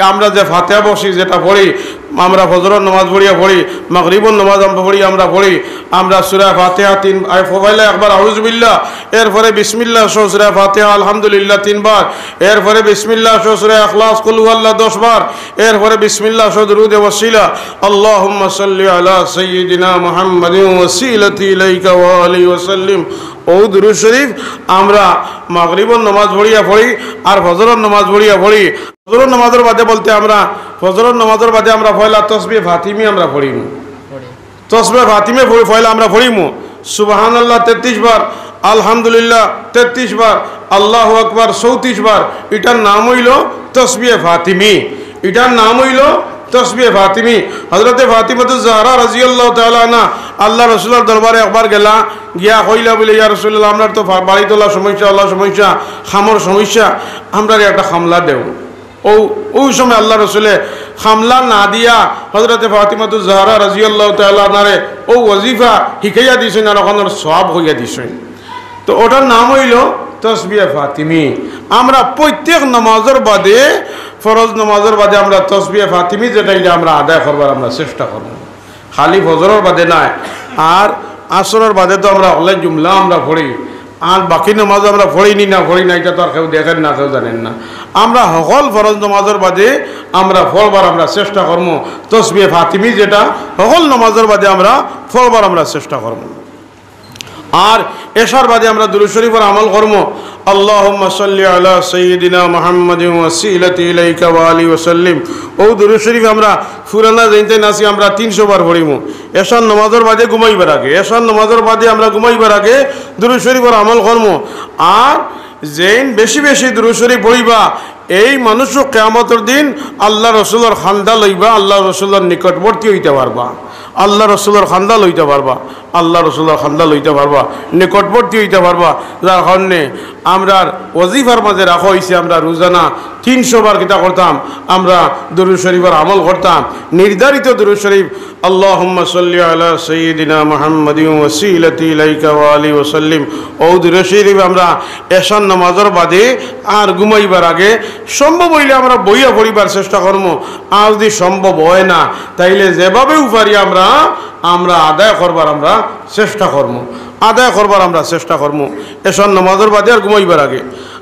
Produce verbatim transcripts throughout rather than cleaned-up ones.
আমরা যে ফাতিহা বসি যেটা পড়ি, আমরা ফজরর নামাজ পড়িয়া পড়ি, মাগরিবর নামাজ আমরা পড়ি, আমরা পড়ি, আমরা সূরা ফাতিহা তিন, আই, পয়লা একবার আউযুবিল্লাহ, এরপরে বিসমিল্লাহ সহ সূরা ফাতিহা, আলহামদুলিল্লাহ তিনবার, এরপরে বিসমিল্লাহ সহ সূরা ইখলাস, কুল হুয়াল্লাহ দশ বার, এরপরে বিসমিল্লাহ সহ দুরুদে ওয়াসিলা, আল্লাহুম্মা সাল্লি আলা সাইয়্যিদিনা মুহাম্মাদিন ওয়াসিলাতি ইলাইকা ওয়া আলিহি ওয়াসাল্লিম। ও দুরুদ শরীফ আমরা মাগরিবর নামাজ পড়িয়া পড়ি, আর ফজরর নামাজ পড়িয়া পড়ি। ফজরর নামাজর বাদে বলতে আমরা, ফজরর নামাজর বাদে আমরা পয়লা তসবিহে ফাতিমি আমরা পড়িমু। তসবিহে ফাতিমি পড়ি-, পয়লা আমরা পড়িমু। সুবহানাল্লাহ তেত্রিশ বার, আলহামদুলিল্লাহ তেত্রিশ বার, আল্লাহু আকবার চৌত্রিশ বার। ইটার নাম অইলো তসবিহে ফাতিমি। ইটার নাম অইলো তসবিহে ফাতিমি। হযরতে ফাতিমাতুজ জাহরা রাদিয়াল্লাহু তাআলা আনহা আল্লার রসুলর দরবারে একবার গেলা, গিয়া কইলা বলে, "ইয়া রাসূলুল্লাহ, আমরার তো ফা-, বাড়িত অলা সমস্যা, অলা সমস্যা, কামর সমস্যা, আমরারে একটা কামলা দেও।" ও, ওই সময় আল্লার রসুলে কামলা না দিয়া হযরতে ফাতিমাতুজ জাহরা রাদিয়াল্লাহু তাআলা আনহারে ও ওয়াজিফা হিকাইয়া দিছইন আর অখানর সওয়াব কইয়া দিছইন। তো ওটার নাম অইলো তসবিহে ফাতিমি। আমরা প্রত্যেক নামাজর বাদে, ফরজ নামাজর বাদে আমরা তসবিহে ফাতিমি যেটা, ইটা আমরা আদায় করবার আমরা চেষ্টা করমু। খালি ফজরর বাদে নায়, আর আসরর বাদে তো আমরা হকলে জুমলা আমরা পড়ি, আর বাকি নামাজ আমরা পড়ি নি না পড়ি না, ইটা তো আর কেউ দেখের না, কেউ জানের না। আমরা হকল ফরজ নামাজর বাদে আমরা পড়বার আমরা চেষ্টা করমু। তসবিহে ফাতিমি যেটা হকল নামাজর বাদে আমরা পড়বার আমরা চেষ্টা করমু। আর এশার বাদে আমরা দুরুদ শরীফর আমল করমু। আল্লাহুম্মা সাল্লি আলা সাইয়্যিদিনা মুহাম্মাদিন ওয়াসিলাতি ইলাইকা ওয়া আলিহি ওয়াসাল্লিম। ও দুরুদ শরীফ আমরা পুরানা যেইনতাইন আছি আমরা তিনশো বার পড়িমু। এশার নামাজর বাদে ঘুমাইবার আগে, এশার নামাজর বাদে আমরা ঘুমাইবার আগে দুরুদ শরীফর আমল করমু। আর যেইন বেশি বেশি দুরুদ শরীফ পড়িবা, এই মানুষ কিয়ামতর দিন আল্লার রসুলর কান্দা লইবা, আল্লার রসুলর নিকটবর্তী অইতা পারবা, আল্লার রসুলর কান্দা লইতা পারবা, আল্লার রসুলর কান্দা লইতা পারবা, নিকটবর্তী অইতা পারবা। যার কারণে আমরার ওয়াজিফার মাঝে রাখা অইছে, আমরা রোজানা তিনশো বার কিতা করতাম, আমরা দুরুদ শরীফর আমল করতাম, নির্ধারিত দুরুদ শরীফ, আল্লাহুম্মা সাল্লি আলা সাইয়্যিদিনা মুহাম্মাদিন ওয়াসিলাতি ইলাইকা ওয়া আলিহি ওয়াসাল্লিম। ও দুরুদ শরীফ আমরা এশার নামাজর বাদে আর ঘুমাইবার আগে সম্ভব অইলে আমরা বইয়া পড়িবার চেষ্টা করমু। আর যদি সম্ভব অয় না, তাইলে যেভাবেউ পারি আমরা, আমরা আদায় করবার আমরা চেষ্টা করমু, আদায় করবার আমরা চেষ্টা করমু। এশার নামাজর বাদে আর ঘুমাইবার আগে।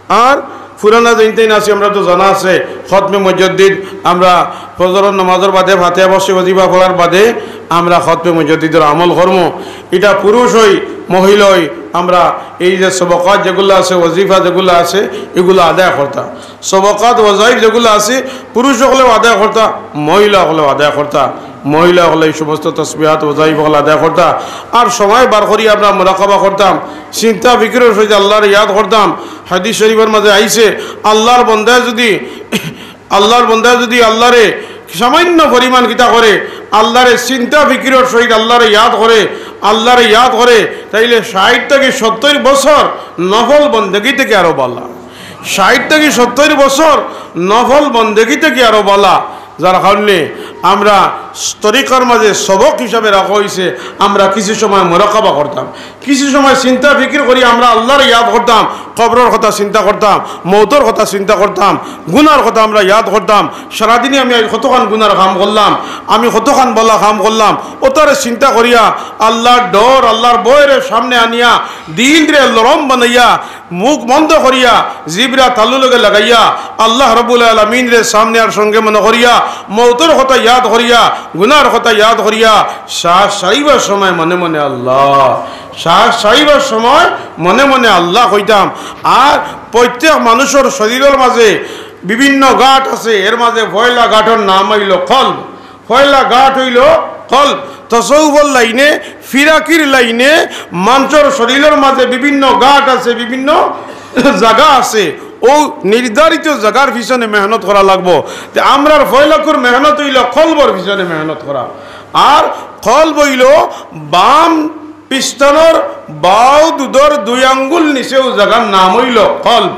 আর পুরানা যেইনতাইন আছি, আমরা তো জানা আছে, খতমে মুজাদ্দিদ, আমরা ফজরর নামাজর বাদে ফাতিহা বসি ওয়াজিফা পড়ার বাদে আমরা খতমে মুজাদ্দিদর আমল করমু। ইটা পুরুষ অই, মহিলা অই, আমরা এই যে সবকাত যেগুলা আছে, ওয়াজিফা যেগুলা আছে, ইগুলা আদায় করতাম। সবকাত ওয়াজাইফ যেগুলা আছে, পুরুষ অকলেও আদায় করতা, মহিলা অকলেও আদায় করতা। মহিলা অকলে এই সমস্ত তসবিহাত ওয়াজাইফ অকল আদায় করতা। আর সময় বার করি আমরা মুরাকাবা করতাম, চিন্তা ফিকিরর সহিত আল্লারে ইয়াদ করতাম। হাদিস শরীফর মাঝে আইছে, আল্লার বন্দায় যদি, আল্লার বন্দায় যদি আল্লারে সামান্য পরিমাণ কিতা করে, আল্লারে চিন্তা ফিকিরর সহিত আল্লারে ইয়াদ করে, আল্লারে ইয়াদ করে, তাইলে ষাইট থাকি সত্তইর বছর নফল বন্দেগি থাকি আরো বালা। ষাইট থাকি সত্তইর বছর নফল বন্দেগি থাকি আরো বালা। যার কারণে আমরা তরিকার মাঝে সবক হিসাবে রাখা অইছে, আমরা কিছু সময় মুরাকাবা করতাম, কিছু সময় চিন্তা ফিকির করি, আমরা আল্লারে ইয়াদ করতাম, কবরর কথা চিন্তা করতাম, মউতর কথা চিন্তা করতাম, গুনার কথা আমরা ইয়াদ করতাম। সারাদিনে আমি আজ কতখান গুনার কাম করলাম, আমি কতখান বালা কাম করলাম, অতারে চিন্তা করিয়া আল্লার ডর, আল্লার ভয়রে সামনে আনিয়া, দিলরে লরম বানাইয়া, মুখ বন্ধ করিয়া, জিবরা তালু লগে লাগাইয়া, আল্লাহ রাব্বুল আলামিনরে সামনে আর সঙ্গে মনে করিয়া, মউতর কথা ইয়াদ করিয়া, গুনার কথা ইয়াদ করিয়া, শ্বাস ছাড়িবার সময় মনে মনে আল্লাহ, শ্বাস ছাড়িবার সময় মনে মনে আল্লাহ কইতাম। আর প্রত্যেক মানুষর শরীরর মাঝে বিভিন্ন গাঁট আছে, এর মাঝে পয়লা গাঁটর নাম অইলো কলব। পয়লা গাঁট অইলো কলব। তসৌফর লাইনে, ফিরাকির লাইনে মানষর শরীরর মাঝে বিভিন্ন গাঁট আছে, বিভিন্ন জাগা আছে। অউ নির্ধারিত জাগার পিছনে মেহনত করা লাগবো। তে আমরার পয়লাকুর মেহনত অইলো কলবর পিছনে মেহনত করা। আর কলব অইলো বাম পিস্তনর বাউ দুধর দুই আঙ্গুল নিচে অউ জাগার নাম অইলো কলব।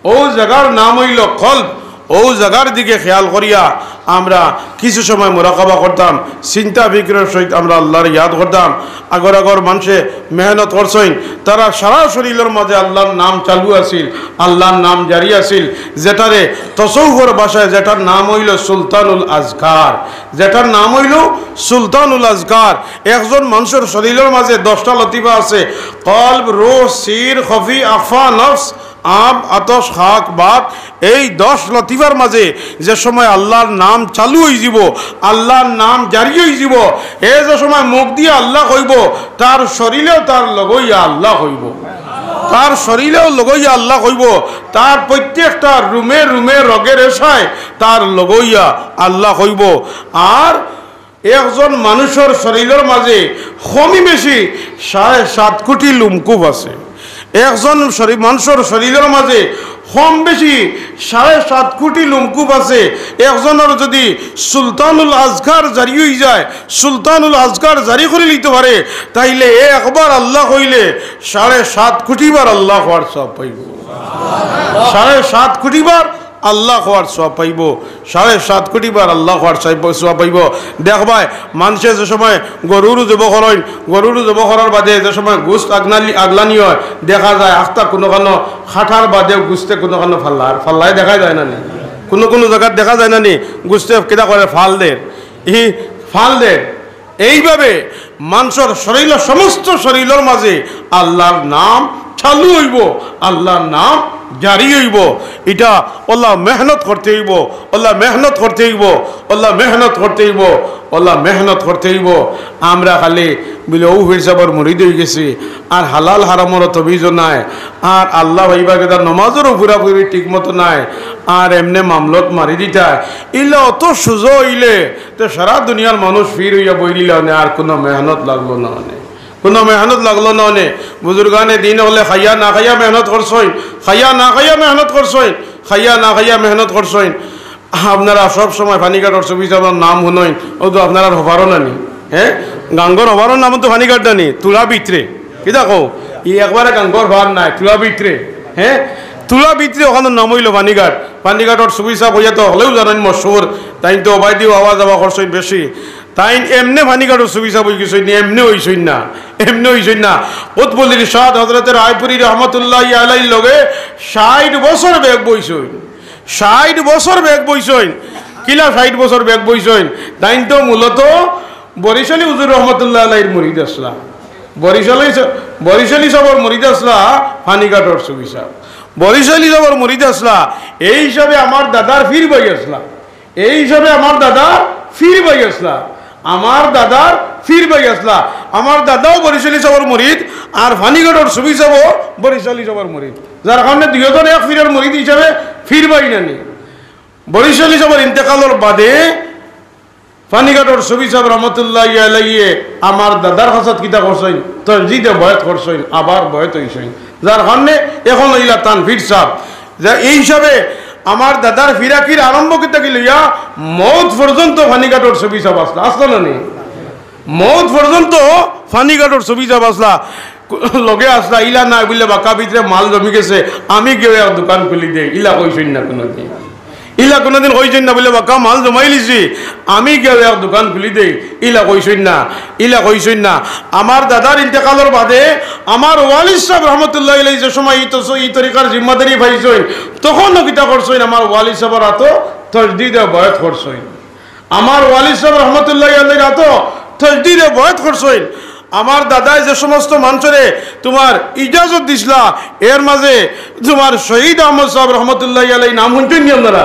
অউ জাগার নাম অইলো কলব। অউ জাগার দিকে খেয়াল করিয়া আমরা কিছু সময় মুরাকাবা করতাম, চিন্তা ফিকিরর সহিত আমরা আল্লাহর ইয়াদ করতাম। আগর আগর মানষে মেহনত করছইন, তারা সারা শরীলর মাঝে আল্লাহর নাম চালু আছিল, আল্লাহর নাম জারি আছিল, যেটারে তসৌফর ভাষায় যেটার নাম অইলো সুলতানুল আজকার, যেটার নাম অইলো সুলতানুল আজকার। একজন মানষর শরীলর মাঝে দশটা লতিফা আছে, কলব, রুহ, সির, খফি, আখফা, নফস, আম, আতশ, খাক, বাত, এই দশ লতিফার মাঝে যে সময় আল্লাহর নাম চালু অইযিবো, আল্লাহর নাম জারি অইযিবো, এ যে সময় মুখ দিয়া আল্লাহ কইবো, তার শরীলেও তার লগইয়া আল্লাহ কইবো, তার শরীলেও লগইয়া আল্লাহ কইবো, তার প্রত্যেকটা রুমে রুমে রগে রেশায় তার লগইয়া আল্লাহ কইবো। আর একজন মানষর শরীলর মাঝে কমই বেশি সাড়ে সাত কোটি লোমকূপ আছে। একজন শরী-, মানষর শরীলর মাঝে কম বেশি সাড়ে সাত কোটি লোমকূপ আছে। একজনর যুদি সুলতানুল আজকার জারি অইযায়, সুলতানুল আজকার জারি করিলিতো পারে, তাইলে এ একবার আল্লাহ কইলে সাড়ে সাত কোটি বার আল্লাহ কওয়ার সওয়াব পাইবো। সাড়ে সাত কোটি বার আল্লাহ কওয়ার সওয়াব পাইবো, সাড়ে সাত কোটি বার আল্লাহ কওয়ার সওয়াব, সওয়াব পাইবো। দেখবায়, মানষে যে সময় গরুর জবো করইন, গরুর জবো করার বাদে যে সময় গোস্ত আগনালি-, আগলানি অয়, দেখা যায় আখতা কুনুখানো কাটার বাদেও গোস্তে কুনুখানো ফাল্লার, ফাল্লায় দেখা যায় না নি? কুনু কুনু জাগাত দেখা যায় না নি? গোস্তে কিতা করে, ফাল দের, ই ফাল দের। এইভাবে মানষর শরীল, সমস্ত শরীলর মাঝে আল্লাহর নাম চালু অইবো, আল্লাহর নাম জারি অইবো। ইটা অলা মেহনত করতে অইবো, অলা মেহনত করতে অইবো, অলা মেহনত করতে অইবো, অলা মেহনত করতে অইবো। আমরা খালি বলে, "অউ পীর সাবর মুরিদ অইগেছি, আর হালাল হারামর তমিজও নাই, আর আল্লাহ ভাইবা গেদার নমাজরও পুরাপুরি ঠিক মতো নাই, আর এমনে মামলত মারি দিতা।" ইলা অত সুজা অইলে তে সারা দুনিয়ার মানুষ পীর অইয়া বইরিলা অনে, আর কুনু মেহনত লাগলো না অনে, কুনু মেহনত লাগলো না অনে। বুজুর্গানে দিন অকলে খাইয়া না খাইয়া মেহনত করছইন, খাইয়া না খাইয়া মেহনত করছইন, খাইয়া না খাইয়া মেহনত করছইন। আপনারা সব সময় পানিঘাটর সুফি সাবর নাম হুনইন, অউ তো আপনারার হবারও নানি, হে? গাঙ্গর হবারর নাম তো পানিঘাট নানি, তুলা ভিতরে। কিতা কও? ই একবারে গাঙ্গর ভার নায়, তুলা ভিতরে, হে? তুলা ভিতরে অখানর নাম অইলো পানিঘাট। পানিঘাটর সুফি সাব অইয়া তো হকলেউ জানইন মশহুর, তাইন তো অবায়দিও আওয়া যাওয়া করছইন বেশি। তাইন এমনে পানিঘাটর সুফি সাব অইগেছইন নি, এমনে অইছইন না, এমনে অইছইন না। কুতবুল ইরশাদ হজরতে রায়পুরী রহমতুল্লাহি আলাইহির লগে ষাইট বছর বেগ বইছইন, ষাইট বছর বেগ বইছইন। কিলা ষাইট বছর বেগ বইছইন? তাইন তো মূলত বরিশালী হুজুর রহমতুল্লাহ আলাইহির মুরিদ আছলা, বরিশালী স-, বরিশালী সাবর মুরিদ আছলা, পানিঘাটর সুফি সাব বরিশালী সাবর মুরিদ আছলা। এই হিসাবে আমার দাদার পীর ভাই আছলা, এই হিসাবে আমার দাদার পীর ভাই আছলা, আমার দাদার পীর ভাই আছলা। আমার দাদাও বরিশালী সাবর মুরিদ, আর পানিঘাটর সুফি সাবও বরিশালী সাবর মুরিদ, যার কারণে দুইজন এক পীরর মুরিদ হিসাবে পীর ভাই নানি। বরিশালী সাবর ইন্তেকালর বাদে পানিঘাটর সুফি সাব রহমতুল্লাহি আলাইহি আমার দাদার কাছে কিতা করছইন, তজদিদে বয়াত করছইন, আবার বয়াত অইছইন, যার কারণে এখন অইলা তান পীর সাব। যে এই হিসাবে আমার দাদার ফিরাকির আরম্ভ কিতা কি লইয়া মউত পর্যন্ত পানিঘাটর সুফি সাব আছলা, আছলা না নি? মউত পর্যন্ত পানিঘাটর সুফি সাব আছলা, লগে আছলা, ইলা নায় বুলে বাক্কা ভিতরে মাল জমি গেছে, আমি গিয়া এক দোকান খুলি দেই, ইলা কইছইন না কুনুদিন। ইলা কুনুদিন কইছইন না বুলে বাক্কা মাল জমাইলিছি, আমি গিয়া এক দোকান খুলি দেই, ইলা কইছইন না, ইলা কইছইন না। আমার দাদার ইন্তেকালর বাদে আমার ওয়ালিদ সাব রহমতুল্লাহি আলাইহি যে সময় ই তস-, ই তরিকার জিম্মাদারি পাইছইন, তখনও কিতা করছইন, আমার ওয়ালিদ সাবর আতো তজদিদে বয়াত করছইন। আমার ওয়ালিদ সাব রহমতুল্লাহি আলাইহির আতো তজদিদে বয়াত করছইন। আমার দাদায় যে সমস্ত মানষরে তুমার ইজাজত দিছলা, এর মাঝে তুমার শহীদ আহমদ সাব রহমতুল্লাহি আলাইহির নাম হুনছইন নি আপনারা?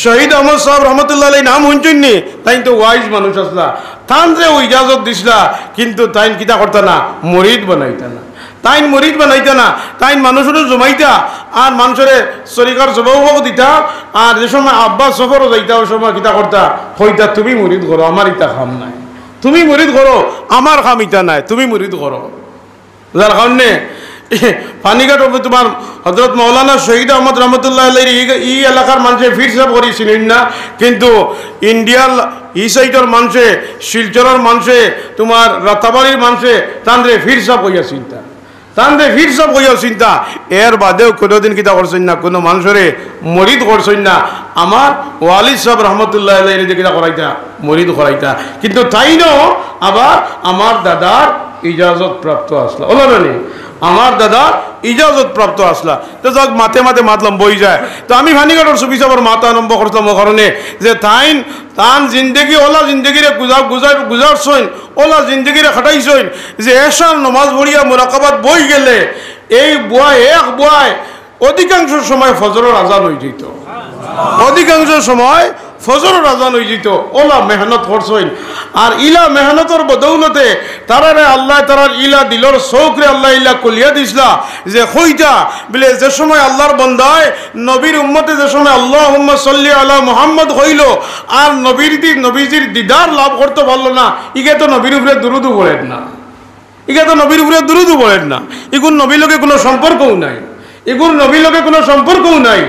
শহীদ আহমদ সাব রহমতুল্লাহি আলাইহির নাম হুনছইন নি? তাইন তো ওয়াইজ মানুষ আছলা, তানরে অউ ইজাজত দিছলা, কিন্তু তাইন কিতা করতা না, মুরিদ বানাইতা না। তাইন মুরিদ বানাইতা না, তাইন মানষরে জমাইতা, আর মানষরে তরিকার সবক দিতা, আর যে সময় আব্বা সফরো যাইতা, অউ সময় কিতা করতা, কইতা, "তুমি মুরিদ করো, আমার ইতা কাম নাই, তুমি মুরিদ করো, আমার কাম ইতা নাই, তুমি মুরিদ করো।" যার কারণে পানিঘাটর তুমার হজরত মৌলানা শহীদ আহমদ রহমতুল্লাহ আলাইহির ই, ই এলাকার মানষে পীর সাব করি চিনইন না, কিন্তু ইন্ডিয়ার ই সাইডর মানষে, শিলচরর মানষে, তুমার রাতাবাড়ির মানষে তানরে পীর সাব কইয়া চিনতা। তানরে পীর সাব কইয়াও চিনতা, এর বাদেও কুনুদিন কিতা করছইন না, কুনু মানষরে মুরিদ করছইন না। আমার ওয়ালিদ সাব রহমতুল্লাহ আলাইহিরে কিতা করাইতা, মুরিদ করাইতা। কিন্তু তাইনও আবার আমার দাদার ইজাজত প্রাপ্ত আছলা, অলা না নি? আমার দাদার ইজাজত প্রাপ্ত আছলা। তো যাউক, মাতে মাতে মাত লম্বা অইযায়। তো আমি ফানিঘাটর সুফি সাবর মাত আরম্ভ করছলাম অউ কারণে যে তাইন তান জিন্দেগি, অলা জিন্দেগিরে গুজা-, গুজা-, গুজারছইন, অলা জিন্দেগিরে খাটাইছইন যে এশার নমাজ পড়িয়া মুরাকাবাত বই গেলে এই বুয়ায়, এক বুয়ায় অধিকাংশ সময় ফজরর আজান অইযিতো, অধিকাংশ সময় ফজরর আজান অইযিতো। অলা মেহনত করছইন। আর ইলা মেহনতর বদৌলতে তারারে আল্লায়, তারার ইলা দিলর চউখরে আল্লায় ইলা খুলিয়া দিছলা যে কইতা বুলে, যে সময় আল্লার বন্দায়, নবীর উম্মতে যে সময় আল্লাহুম্মা সাল্লি আলা মুহাম্মদ কইলো, আর নবীর দি-, নবীজির দিদার লাভ করতো পারলো না, ইগে তো নবীর উপরে দুরুদও পড়ের না। ইগে তো নবীর উপরে দুরুদও পড়ের না। ইগুর নবীর লগে কুনু সম্পর্কও নাই। ইগুর নবীর লগে কুনু সম্পর্কও নাই।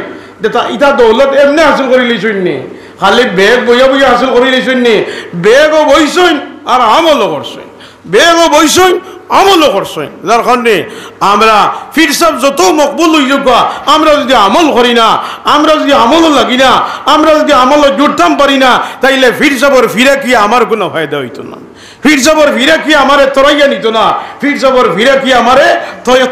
ইতা দৌলত এমনে হাসিল করিলিছইন নি? খালি বেগ বইয়া বইয়া হাসিল করিলিছইন নি? বেগও বইছইন আর আমলও করছইন। বেগও বইছইন, আমলও করছইন। যার কারণে আমরা পীর সাব যত মকবুল অইযুক্কা, আমরা যুদি আমল করি না, আমরা যুদি আমলও লাগি না, আমরা যুদি আমলও জুড়তাম পারি না, তাইলে পীর সাবর ফিরাকিয়ে আমার কুনু ফায়দা অইতো না। পীর সাবর ফিরাকিয়ে আমারে তরাইয়া নিতো না, পীর সাবর ফিরাকিয়ে আমারে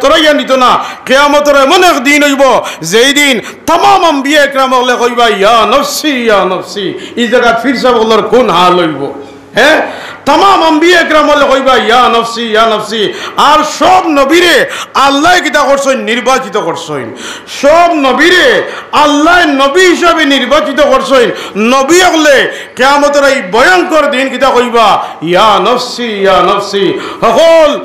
তরাইয়া নিতো না। কিয়ামতর এমন এক দিন অইবো, যেই দিন তামাম আম্বিয়া একরাম অকলে কইবা, "ইয়া নফসি, ইয়া নফসি।" ই জাগাত পীর সাব অকলর কুন হাল অইবো? হে, তামাম আম্বিয়া একরাম অকলে কইবা, "ইয়া নফসি, ইয়া নফসি।" আর সব নবীরে আল্লায় কিতা করছইন? নির্বাচিত করছইন। সব নবীরে আল্লায় নবী হিসাবে নির্বাচিত করছইন। নবী অকলে কিয়ামতর ই ভয়ঙ্কর দিন কিতা কইবা? "ইয়া নফসি, ইয়া নফসি।" হকল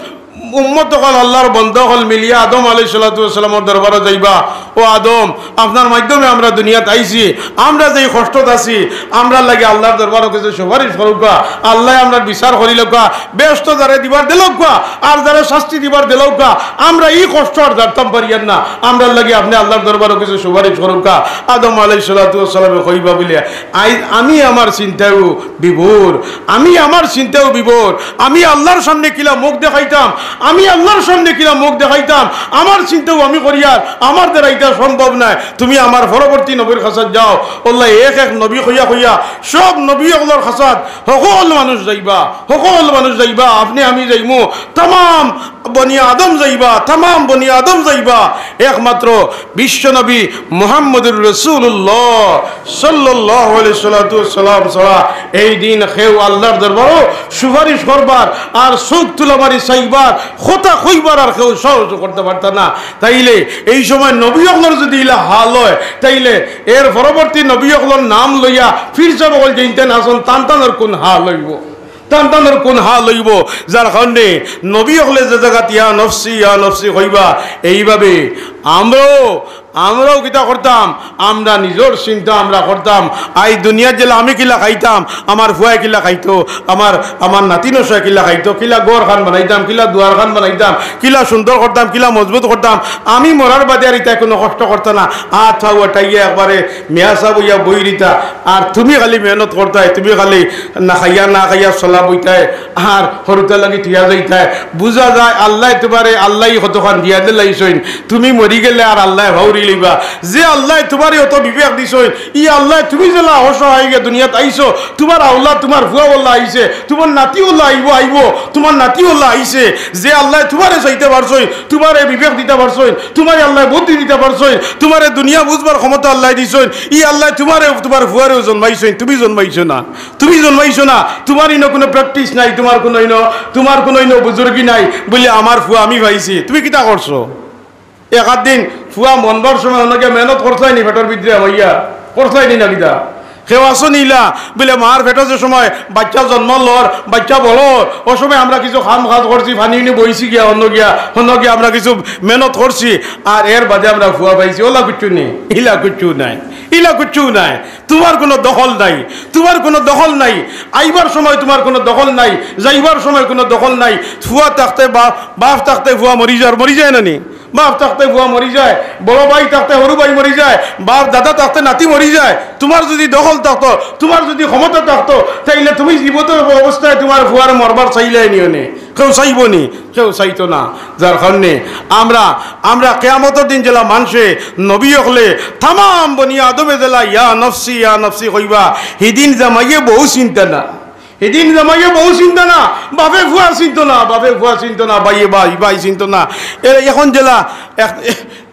উম্মত অকল, আল্লার বন্দা অকল মিলিয়া আদম আলাইহিস সালাতু ওয়াস সালামর দরবারো যাইবা, "ও আদম, আপনার মাধ্যমে আমরা দুনিয়াত আইছি, আমরা যেই কষ্টত আছি, আমরার লাগি আল্লার দরবারো কিছু সুপারিশ করউক্কা, আল্লায় আমরার বিচার করিলউক্কা, বেহেস্ত যারে দিবার দিলউক্কা, আর যারে শাস্তি দিবার দিলউক্কা, আমরা ই কষ্ট আর জারতাম পারিয়ার না, আমরার লাগি আপনে আল্লার দরবারো কিছু সুপারিশ করউক্কা।" আদম আলাইহিস সালাতু ওয়াস সালামে কইবা বুলে, আই-, আমি আমার চিন্তায়ও বিভোর, আমি আমার চিন্তায়ও বিভোর। আমি আল্লার সামনে কিলা মুখ দেখাইতাম, আমি আল্লার সামনে কিলা মুখ দেখাইতাম, আমার চিন্তাও আমি করিয়ার, আমার দ্বারা ইটা সম্ভব নায়। তুমি আমার পরবর্তী নবীর কাছাত যাও। অউলা এক এক নবী কইয়া কইয়া সব নবী অকলর কাছাত হকল মানুষ যাইবা, হকল মানুষ যাইবা, আপনে আমি যাইমু, তামাম বনি আদম যাইবা, তামাম বনি আদম যাইবা। একমাত্র বিশ্বনবী মুহাম্মদুর রাসূলুল্লাহ সাল্লাল্লাহু আলাইহি সালাতু ওয়াসসালাম ছাড়া এই দিন কেউ আল্লার দরবারো সুপারিশ করবার আর চউখ তুলা মারি চাইবার, কথা কইবার আর কেউ সাহস করতা পারতা না। তাইলে এই সময় নবী অকলর যুদি ইলা হাল অয়, তাইলে এর পরবর্তী নবী অকলর নাম লইয়া পীর সাব অকল যেইনতাইন আছইন, তান তানর কুন হাল অইবো? তান তানর কুন হাল অইবো? যার কারণে নবী অকলে যে জাগাত "ইয়া নফসি, ইয়া নফসি" কইবা, এইভাবে আমরাও, আমরাও কিতা করতাম? আমরা নিজর চিন্তা আমরা করতাম। আইজ দুনিয়াত গেলে আমি কিলা খাইতাম, আমার ফুয়ায় কিলা খাইতো, আমার, আমার নাতি নশায় কিলা খাইতো, কিলা ঘরখান বানাইতাম, কিলা দুয়ারখান বানাইতাম, কিলা সুন্দর করতাম, কিলা মজবুত করতাম। আমি মরার বাদে আর ইতায় কুনু কষ্ট করতা না। আত পাও আটাইয়া একবারে মিয়া সাব অইয়া বই রইতা, আর তুমি খালি মেহনত করতায়, তুমি খালি না খাইয়া না খাইয়া চলা বইতায়, আর হুরুতার লাগি থইয়া যাইতায়। বুঝা যায় আল্লায় তুমারে, আল্লায় কতখান দিয়া দিলাইছইন, তুমি মরি গেলে আর আল্লায় ভাউরি লইবা। যে আল্লায় তুমারে অত বিবেক দিছইন, ই আল্লায় তুমি যেলা অসহায় গিয়া দুনিয়াত আইছো, তুমার আওলাদ, তুমার ফুয়া অলা আইছে, তুমার নাতি অলা আইবো, আইবো, তুমার নাতি অলা আইছে, যে আল্লায় তুমারে চাইতা পারছইন, তুমারে বিবেক দিতা পারছইন, তুমারে আল্লায় বুদ্ধি দিতা পারছইন, তুমারে দুনিয়া বুঝবার ক্ষমতা আল্লায় দিছইন, ই আল্লায় তুমারে, তুমার ফুয়ারেও জন্মাইছইন, তুমি জন্মাইছো না, তুমি জন্মাইছো না, তুমার ইনো কুনু practice নাই, তুমার কুনু ইনো, তুমার কুনু ইনো বুজুর্গি নাই, বুলে আমার ফুয়া আমি পাইছি, তুমি কিতা করছো? এক আধ দিন ফুয়া মনবার সময় অনো গিয়া মেহনত করছলায় নি, পেটর ভিতরে হামাইয়া করছলায় নি না কিতা? কেউ আছো নি ইলা? বুলে মার পেটো যে সময় বাইচ্চা জন্ম লর, বাইচ্চা বড় অর, অউ সময় আমরা কিছু কাম কাজ করছি, পানি উনি বইছি গিয়া, অনো গিয়া, অনো গিয়া আমরা কিছু মেহনত করছি, আর এর বাদে আমরা ফুয়া পাইছি, অলা কিচ্ছু নি, ইলা কিচ্ছু নাই, ইলা কিচ্ছু নাই। তুমার কুনু দখল নাই, তুমার কুনু দখল নাই। আইবার সময় তুমার কুনু দখল নাই, যাইবার সময় কুনু দখল নাই। ফুয়া থাকতে বা-, বাপ থাকতে ফুয়া মরি যার, মরি যায় না নি? বাপ থাকতে ফুয়া মরি যায়, বড় ভাই থাকতে হুরু ভাই মরি যায়, বাপ দাদা থাকতে নাতি মরি যায়। তুমার যুদি দখল থাকতো, তুমার যুদি ক্ষমতা থাকতো, তাইলে তুমি জীবিত অবস্থায় তুমার ফুয়ারে মরবার চাইলায় নি অনে? কেউ চাইবো নি? কেউ চাইতো না। যার কারণে আমরা, আমরা কিয়ামতর দিন যেলা মানষে, নবী অকলে, তামাম বনি আদমে যেলা ইয়া নফসি, ইয়া নফসি কইবা, হিদিন জামাইয়ে বউ চিনতা না। হিদিন জামাইয়ে বউ চিনতা না, বাপে ফুয়া চিনতো না, বাপে ফুয়া চিনতো না, ভাইয়ে ভাই, ভাই চিনতো না। এ, এখন যেলা এক,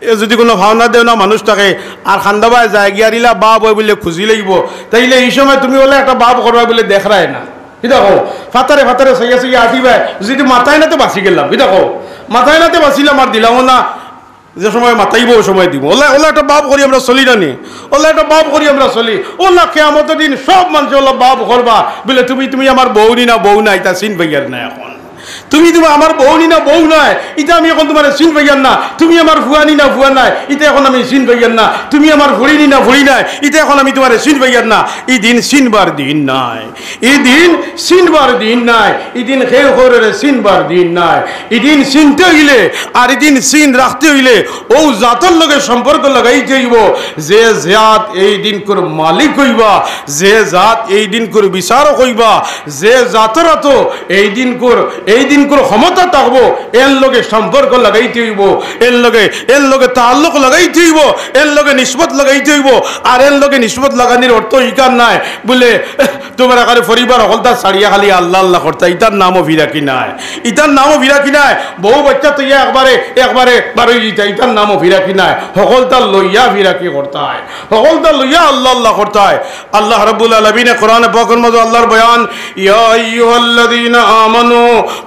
এ, যুদি কুনু ভাওনা দেও না মানুষ থাকে, আর খান্দাবায় যায় গিয়া রিলা বাপ অয় বুলে খুঁজি লইবো, তাইলে ই সময় তুমি অলা একটা বাপ করবায় বুলে দেখরায় না। কিতা কও? ফাতারে ফাতারে চাইয়া চাইয়া আটিবায়, যুদি মাতায় না তে বাঁচি গেলাম। কিতা কও? মাতায় না তে বাঁচিলাম আর দিলামও না, যে সময় মাতাইবো অউ সময় দিমু। অলা, অলা একটা বাপ করি আমরা চলি না নি? অলা একটা বাপ করি আমরা চলি? অলা কিয়ামতর দিন সব মানষে অলা বাপ করবা, বুলে, "তুমি, তুমি আমার বউ নি না বউ নায়, ইতা চিন পাইয়ার না এখন। তুমি, তুমি আমার বউ নি না বউ নায়, ইতা আমি এখন তুমারে চিন পাইয়ার না। তুমি আমার ফুয়া নি না ফুয়া নায়, ইতা এখন আমি চিন পাইয়ার না। তুমি আমার ফুড়ি নি না ফুড়ি নায়, ইতা এখন আমি তুমারে চিন পাইয়ার না।" ই দিন চিনবার দিন নায়। ই দিন চিনবার দিন নায়, ই দিন কেউ কেউরে চিনবার দিন নায়। ই দিন চিনতে অইলে আর ই দিন চিন রাখতে অইলে অউ জাতর লগে সম্পর্ক লাগাইতে অইবো, যে জাত এই দিনকুর মালিক অইবা, যে জাত এই দিনকুর বিচারক অইবা, যে জাতর আতো এই দিনকুর, এই দিনকুর ক্ষমতা থাকবো, এর লগে সম্পর্ক লাগাইতে অইবো, এর লগে, এর লগে তাল্লুক লাগাইতে অইবো, এর লগে নিসবত লাগাইতে অইবো। আর এর লগে নিসবত লাগানির অর্থ ইখান নায় বুলে, তুমার একেবারে পরিবার হকলতা ছাড়িয়া খালি আল্লাহ আল্লাহ করতা, ইতার নামও ফিরাকি নায়। ইতার নামও ফিরাকি নায়। বউ বাচ্চা থইয়া একবারে, একবারে বারই যিতা, ইতার নামও ফিরাকি নায়। হকলতা লইয়া ফিরাকি করতায়, হকলতা লইয়া আল্লাহ আল্লাহ করতায়। আল্লাহ রাব্বুল আলামিনে কোরআনে পাকর মাঝে আল্লাহর বয়ান, "ইয়া আইয়ুহাল্লাযীনা আমানু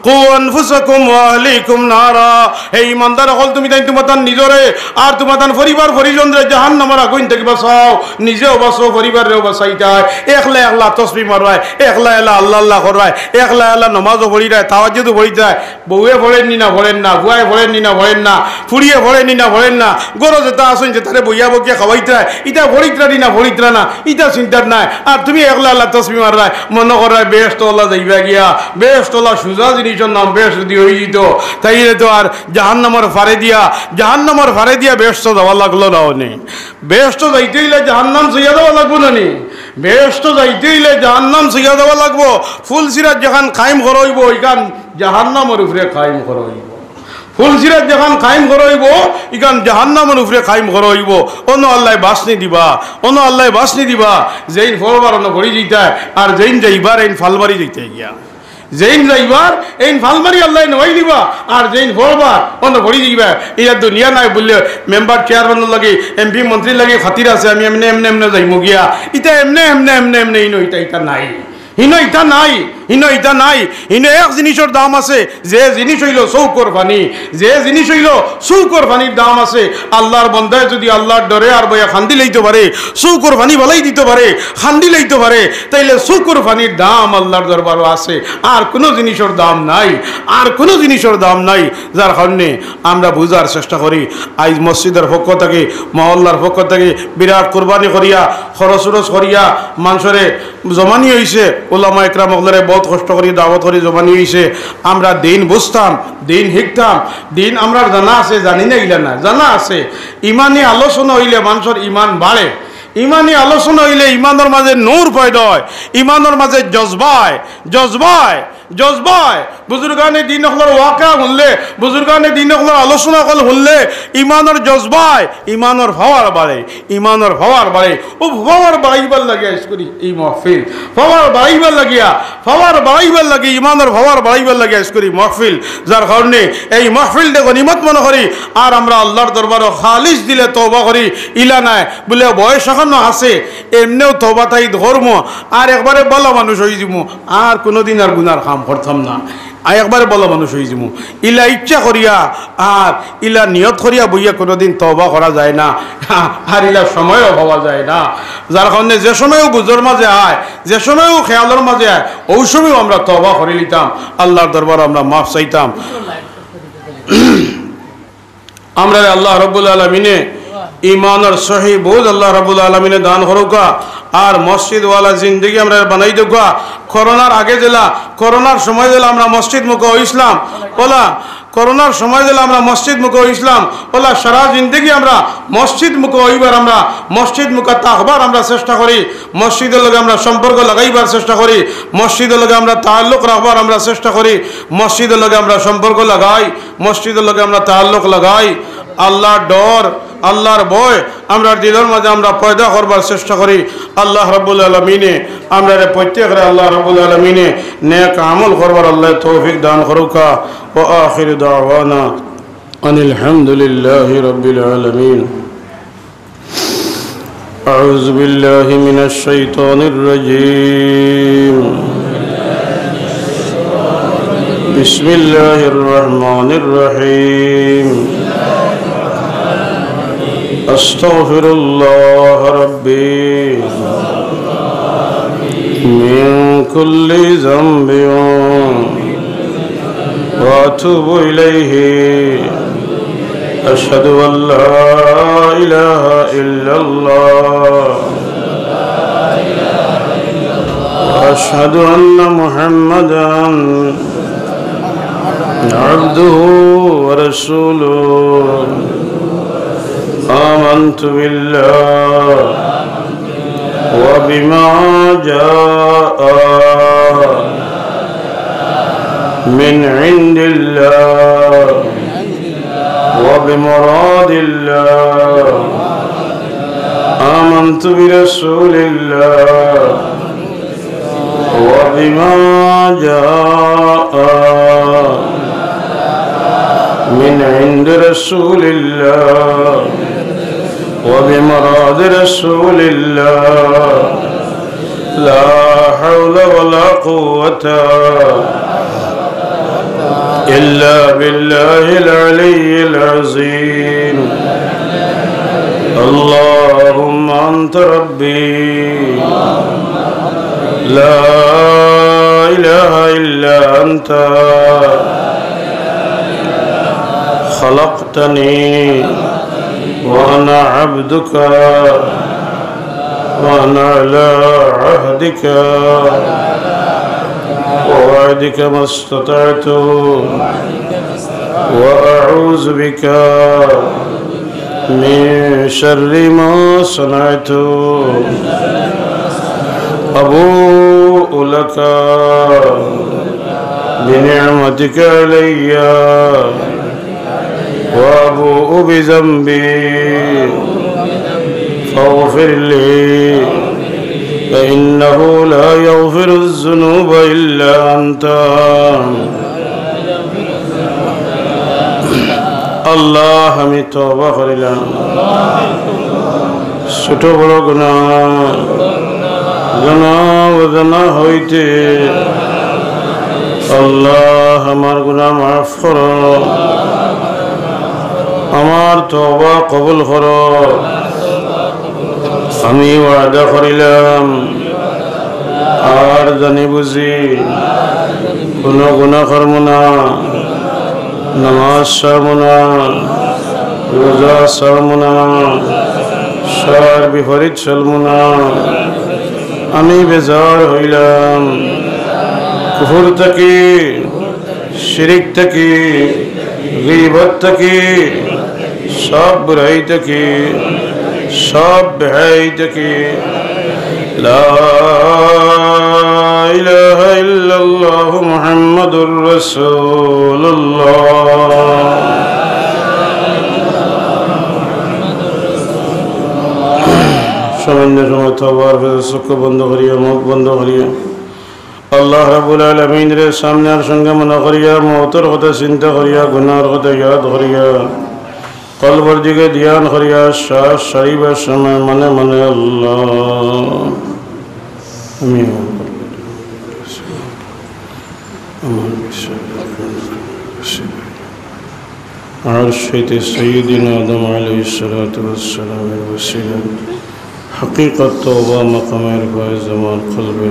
কু আনফুসাকুম ওয়া আহলিকুম নারা।" হে ঈমানদার অকল, তুমি তাইন তুমাতান নিজরে আর তুমাতান পরিবার পরিজনরে জাহান্নামর আগুইন থাকি বাঁচাও, নিজেও বাঁচো, পরিবাররেও বাঁচাইতায়। একলা একলা তসবি মারবায়, একলা একলা আল্লাহ আল্লাহ করবায়, একলা একলা নমাজও পড়িরায়, তাহাজ্জুদও পড়িরায়, বউয়ে পড়ের নি না পড়ের না, ফুয়ায় পড়ের নি না পড়ের না, ফুড়িয়ে পড়ের নি না পড়ের না, ঘরো যেতা আছইন যেতারে বইয়া বকিয়া খাওয়াইতরায়, ইতা পড়িতরা নি না পড়িতরা না, ইতা চিন্তার নায়। আর তুমি একলা একলা তসবি মাররায়, মনো কররায় বেহেস্তো অলা যাইবা গিয়া, বেহেস্তো অলা সুজা জিনিসর নাম বেহেস্ত যুদি অইযিতো, তাইলে তো আর জাহান্নামর ফারে দিয়া, জাহান্নামর ফারে দিয়া বেহেস্তো যাওয়া লাগলো না অনে। বেহেস্তো যাইতে অইলে জাহান্নাম ছুইয়া যাওয়া লাগবো না নি? বেহেস্তো যাইতে অইলে জাহান্নাম ছুইয়া যাওয়া লাগবো। ফুলসিরাত যেখান কায়েম করা অইবো, ইখান জাহান্নামর উপরে কায়েম করা অইবো। ফুলসিরাত যেখান কায়েম করা অইবো, ইখান জাহান্নামর উপরে কায়েম করা অইবো। অনো আল্লায় বাছনি দিবা, অনো আল্লায় বাছনি দিবা। যেইন পড়বার অনো পড়ি যিতায়, আর যেইন যাইবার এইন ফাল মারি যাইতায় গিয়া। যেইন যাইবার এইন ফাল মারি আল্লায় নেওয়াই দিবা, আর যেইন পড়বার অনো পড়ি যিবায়। ইয়া দুনিয়া নায় বুললে মেম্বার চেয়ারম্যানর লাগি, এমপি মন্ত্রীর লাগি খাতির আছে, আমি এমনে এমনে এমনে যাইমু গিয়া। ইতা এমনে এমনে এমনে এমনে ইনো ইতা, ইতা নাই। হিনো ইতা নাই, হিনো ইতা নাই। হিনো এক জিনিসর দাম আছে, যে জিনিস অইলো চউখর পানি, যে জিনিস অইলো চউখর পানির দাম আছে। আল্লাহর বন্দায় যুদি আল্লাহর ডরে আর বইয়া কান্দি লইতো পারে, চউখর পানি বালাই দিতো পারে, কান্দি লইতো পারে, তাইলে চউখর পানির দাম আল্লাহর দরবারো আছে, আর কুনু জিনিসর দাম নাই, আর কুনু জিনিসর দাম নাই। যার কারণে আমরা বুঝার চেষ্টা করি, আইজ মসজিদর পক্ষ থাকি, মহল্লার পক্ষ থাকি বিরাট কুরবানি করিয়া, খরচ উরচ করিয়া মানষরে জমানি অইছে, উলামা একরাম অকলরে বউত কষ্ট করি দাওয়াত করি জমানি অইছে। আমরা দিন বুঝতাম, দিন হিকতাম, দিন আমরার জানা আছে, জানি না ইলা না, জানা আছে। ইমানি আলোচনা অইলে মানষর ইমান বাড়ে, ইমানি আলোচনা অইলে ইমানর মাঝে নূর পয়দা অয়, ইমানর মাঝে জজবা অয়, জজবা অয়, জজবা অয়। বুজুর্গানে দিন অকলর ওয়াকা হুনলে, বুজুর্গানে দিন অকলর আলোচনা অকল হুনলে ইমানর জজবা অয়, ইমানর পাওয়ার বাড়ে, ইমানর পাওয়ার বাড়ে। অউ পাওয়ার বাড়াইবার লাগিয়া আইজ করি ই মাহফিল, পাওয়ার বাড়াইবার লাগিয়া, পাওয়ার বাড়াইবার লাগি, ইমানর পাওয়ার বাড়াইবার লাগিয়া আইজ করি মাহফিল। যার কারণে এই মাহফিলরে গনিমত মনো করি, আর আমরা আল্লাহর দরবারো খালিস দিলে তওবা করি, ইলা নায় বুলে বয়স এখনো আছে, এমনেউ তওবা তাইদ করমু, আর একবারে ভালা মানুষ অইযিমু, আর কুনুদিন আর গুনার কাম করতাম না, আর একবারে ভালা মানুষ অইযিমু। ইলা ইচ্ছা করিয়া আর ইলা নিয়ত করিয়া বইয়া কুনুদিন তওবা করা যায় না, আর ইলা সময়ও পাওয়া যায় না। যার কারণে যে সময়ও বুঝর মাঝে আয়, যে সময়ও খেয়ালর মাঝে আয়, অউ সময়ও আমরা তওবা করিলিতাম, আল্লাহর দরবারো আমরা মাফ চাইতাম। আমরারে আল্লাহ রাব্বুল আলামিনে ইমানর সহি বুঝ আল্লাহ রাব্বুল আলামিনে দান করউক্কা, আর মসজিদওয়ালা জিন্দেগি আমরারে বানাই দেউক্কা। করোনার আগে যেলা, করোনার সময় যেলা আমরা মসজিদ মুখা অইছলাম, অলা করোনার সময় যেলা আমরা মসজিদ মুখো অইছলাম, অউলা সারা জিন্দেগি আমরা মসজিদ মুখো অইবার, আমরা মসজিদ মুখো থাকবার আমরা চেষ্টা করি, মসজিদর লগে আমরা সম্পর্ক লাগাইবার চেষ্টা করি, মসজিদর লগে আমরা তাল্লুক রাখবার আমরা চেষ্টা করি, মসজিদর লগে আমরা সম্পর্ক লাগাই, মসজিদর লগে আমরা তাল্লুক লাগাই। আল্লাহর ডর, আল্লাহর ভয় আমরার দিলর মাঝে আমরা পয়দা করবার চেষ্টা করি। আল্লাহ রাব্বুল আলামিনে আমরারে প্রত্যেকরে আল্লাহ রাব্বুল আলামিনে নেক আমল করবার আল্লাহ তৌফিক দান করুকা। ওয়া আখিরু দাওয়ানা আনিল হামদুলিল্লাহি রাব্বিল আলামিন। أعوذ بالله من الشيطان الرجيم. بسم الله الرحمن الرحيم. أستغفر الله ربي من كل ذنب وأتوب إليه. أشهد أن لا إله إلا الله وأشهد أن محمدا عبده ورسوله. آمنت بالله وبما جاء من عند الله وبمراد الله. آمنت برسول الله وبما جاء من عند رسول الله وبمراد رسول الله. لا حول ولا قوة إلا بالله العلي العظيم. اللهم أنت ربي، لا إله إلا أنت، خلقتني وأنا عبدك، وأنا على عهدك ووعدك ما استطعت، وأعوذ بك من شر ما صنعت. أبوء لك بنعمتك علي وأبوء بذنبي فاغفر لي فإنه لا يغفر الذنوب إلا أنت. আল্লাহ, আমি তওবা করিলাম ছোট বড় গুনাহ, জানা অজানা হইতে। আল্লাহ, আমার গুনাহ মাফ করো, আমার তওবা কবুল করো। আমি ওয়াদা করিলাম, আর জানি বুঝি কুনু গুনাহ করমু না, নামাজ ছাড়মু না, রোজা ছাড়মু না, শরর বিপরীত চলমু না। আমি বেজার হইলাম কুফর থাকি, শিরিক থাকি, গীবত থাকি, সব বুরাই থাকি, সব বেহায়াই থাকি। লা ইলাহা ইল্লাল্লাহু মুহাম্মাদুর রাসূলুল্লাহ। সামান্য সময় তওবার পরে চক্ষু বন্ধ করিয়া, মুখ বন্ধ করিয়া, আল্লাহ রাব্বুল আলামিনরে সামনে আর সঙ্গে মনে করিয়া, মউতর কথা চিন্তা করিয়া, গুনাহর কথা ইয়াদ করিয়া, কলবর দিকে ধ্যান করিয়া, শ্বাস ছাড়িবার সময় মনে মনে আল্লাহ, আমি আমার আরশ হইতে সাইয়্যিদিনা আদম আলাইহিস সালাতু ওয়াস সালামের ওসিলা হাকিকত তওবা মাকামে আরফায়ে জামাল কলবে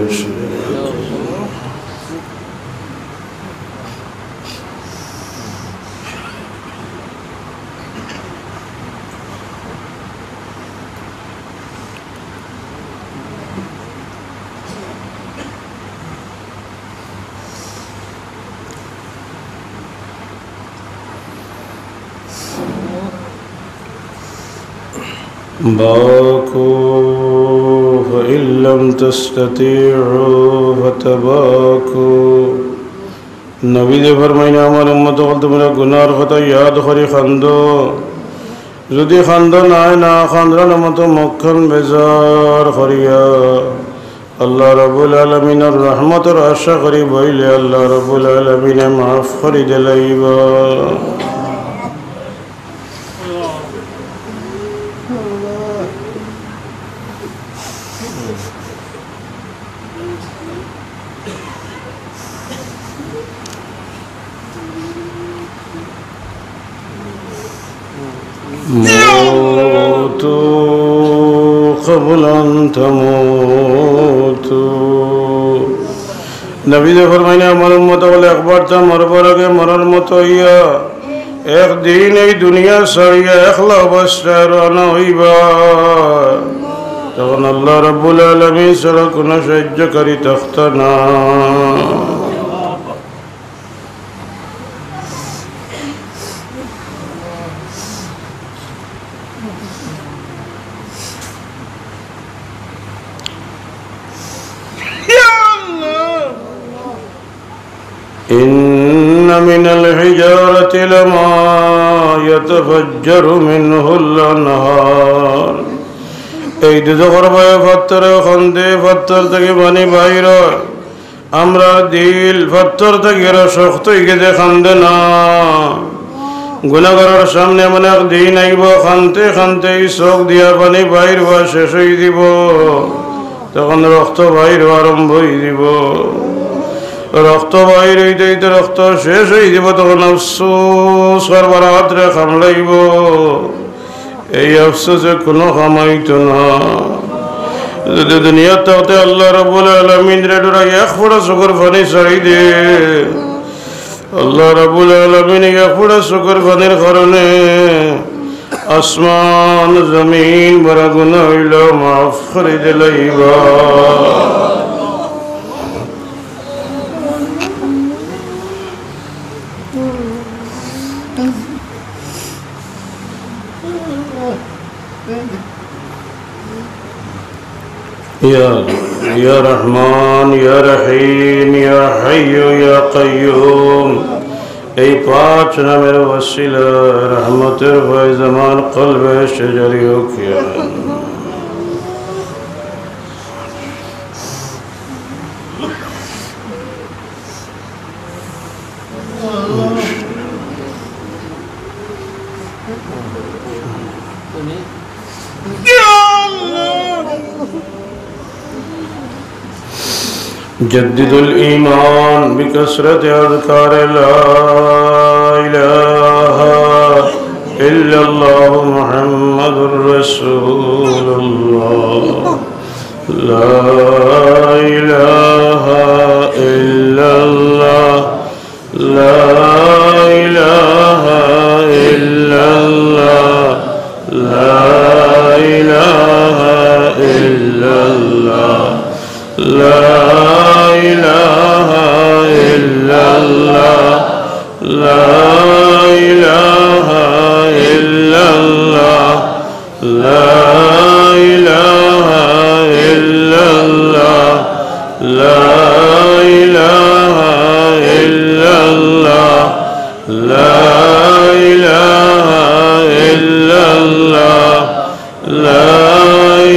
باكوا فإن لم تستطيعوا فتباكوا। নবীজি ফরমাইন, আমার উম্মত অকল, তুমরা গুনার কথা ইয়াদ করি কান্দো। যুদি কান্দো নায়, না কান্দরার মতো মুখখান বেজার করিয়া আল্লাহ রাব্বুল আলামিনর রহমতর আশা করি বইলে আল্লাহ রাব্বুল আলামিনে মাফ করি দিলাইবা। موتوا قبل أن تموتوا। নবীজি ফরমাইন, আমার উম্মত অকল একবার তা মরবার আগে মরার মতো অইয়া একদিন এই দুনিয়া ছাড়িয়া একলা অবস্থায় রওয়ানা অইবা। তখন আল্লাহ রাব্বুল আলামিন ছাড়া কুনু সাহায্যকারী থাকতা না। إن من الحجارة لما يتفجر منه الأنهار। এই দুজখর ভয়ে পাত্থরে কান্দে, পাত্থর থাকি পানি বাইর অয়। আমরার দিল পাত্থর থাকি আরো শক্ত অইগেছে, কান্দে না। গুনাগারর সামনে এমন এক দিন আইবো, কানতে কানতে ই চউখ দিয়া পানি বাইর অওয়া শেষ অইযিবো, তখন রক্ত বাইর অওয়া আরম্ভ অইযিবো। রক্ত বাইর অইতে অইতে রক্ত শেষ অইযিবো, তখন আফসোস করবার আতরে কামড়াইবো। এই আফসোসে কুনু কাম অইতো না। যুদি দুনিয়াত থাকতে আল্লাহ রাব্বুল আলামিনরে ডরাইয়া এক ফোঁটা চউখর পানি ছাড়ি দে, আল্লাহ রাব্বুল আলামিন এক ফোঁটা চউখর পানির কারণে আসমান জমিন বড় গুনাহ অইলেও মাফ করি দিলাইবা। ইয়া, ইয়া রহমান, ইয়া রহিম, ইয়া হাইয়ু, ইয়া কাইয়ুম। এই পাঁচ নামের ওসিলা রহমতের ফয়েজ আমার কলবে সে জারি হোক, ইয়া আল্লাহ। جددوا الإيمان بكثرة أذكار لا إله إلا الله محمد رسول الله. لا إله إلا الله. لا إله إلا الله. لا إله إلا الله. لا إله إلا الله. لا إله إلا الله. لا إله إلا الله. لا إله إلا الله. لا إله إلا الله. لا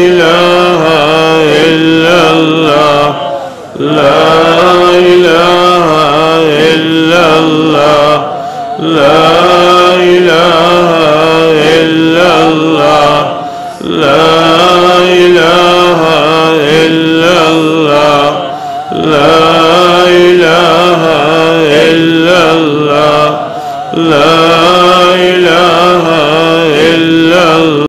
إله إلا الله. لا إله إلا الله. لا إله إلا الله. لا